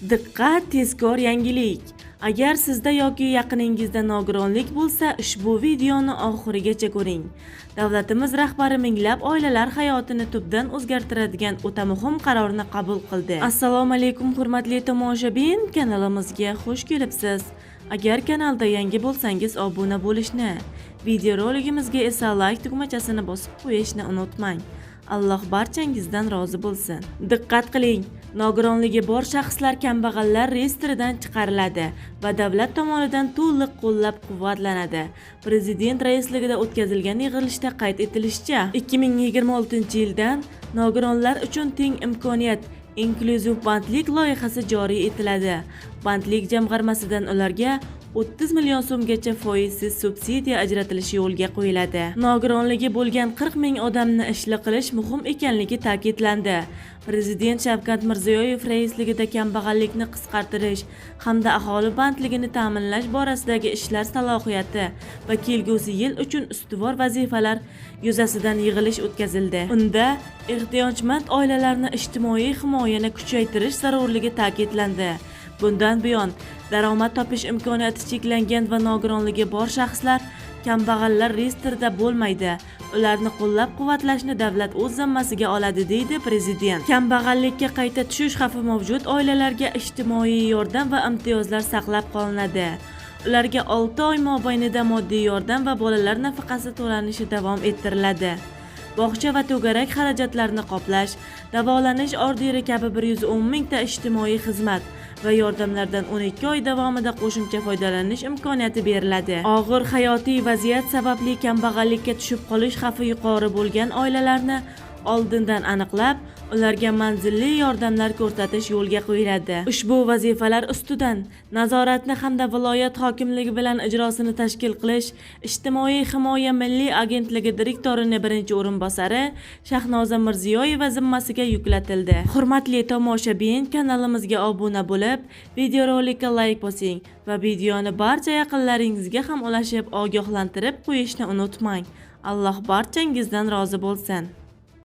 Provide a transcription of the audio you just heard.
Diqqat, tezkor yangilik! Agar sizda yoki yaqiningizda nogironlik bo'lsa, ushbu videoni oxirigacha ko'ring. Davlatimiz rahbari minglab oilalar hayotini tubdan o'zgartiradigan o'ta muhim qarorni qabul qildi. Assalomu alaykum, hurmatli tomoshabin, kanalimizga xush kelibsiz. Agar kanalda yangi bo'lsangiz, obuna bo'lishni, videoroligimizga esa like tugmachasini bosib qo'yishni unutmang. Alloh barchangizdan rozi bo'lsin. Diqqat qiling! Nogironligi bor shaxslar kambag'allar reyestridan chiqariladi va davlat tomonidan to'liq qo'llab-quvvatlanadi. Prezident raisligida o'tkazilgan yig'ilishda qayd etilishicha, 2026-yildan nogironlar uchun teng imkoniyat inklyuziv bandlik loyihasi joriy etiladi. Bandlik jamg'armasidan ularga 30 million so'mgacha foizsiz subsidiya ajratilishi yo'lga qo'yiladi. Nogironligi bo'lgan 40 ming odamni ishli qilish muhim ekanligi ta'kidlandi. Prezident Shavkat Mirziyoyev raisligida kambag'allikni qisqartirish hamda aholi bandligini ta'minlash borasidagi ishlar salohiyati va kelgusi yil uchun ustuvor vazifalar yuzasidan yig'ilish o'tkazildi. Unda ehtiyojmand oilalarni ijtimoiy himoyani kuchaytirish zarurligi ta'kidlandi. Bundan buyon daromad topish imkoniyati cheklangan va nogironligi bor shaxslar kambag'allar reyestrida bo'lmaydi. Ularni qo'llab-quvvatlashni davlat o'z zimmasiga oladi, deydi prezident. Kambag'allikka qayta tushish xavfi mavjud oilalarga ijtimoiy yordam va imtiyozlar saqlab qolinadi. Ularga 6 oy mobaynida moddiy yordam va bolalar nafaqasi to'lanishi davom ettiriladi. Bog'cha va to'garak xarajatlarini qoplash, davolanish orderi kabi 110 mingta ijtimoiy xizmat va yordamlardan 12 oy davomida qo'shimcha foydalanish imkoniyati beriladi. Og'ir hayotiy vaziyat sababli kambag'allikka tushib qolish xavfi yuqori bo'lgan oilalarni oldindan aniqlab, ularga manzilli yordamlar ko'rsatish yo'lga qo'yiladi. Ushbu vazifalar ustidan nazoratni hamda viloyat hokimligi bilan ijrosini tashkil qilish Ijtimoiy himoya milliy agentligi direktorini birinchi o'rinbosari Shahnoza Mirziyoyeva zimmasiga yuklatildi. Hurmatli tomoshabin, kanalimizga obuna bo'lib, videorolikka like bosing va videoni barcha yaqinlaringizga ham ulashib, ogohlantirib qo'yishni unutmang. Alloh barchangizdan rozi bo'lsin.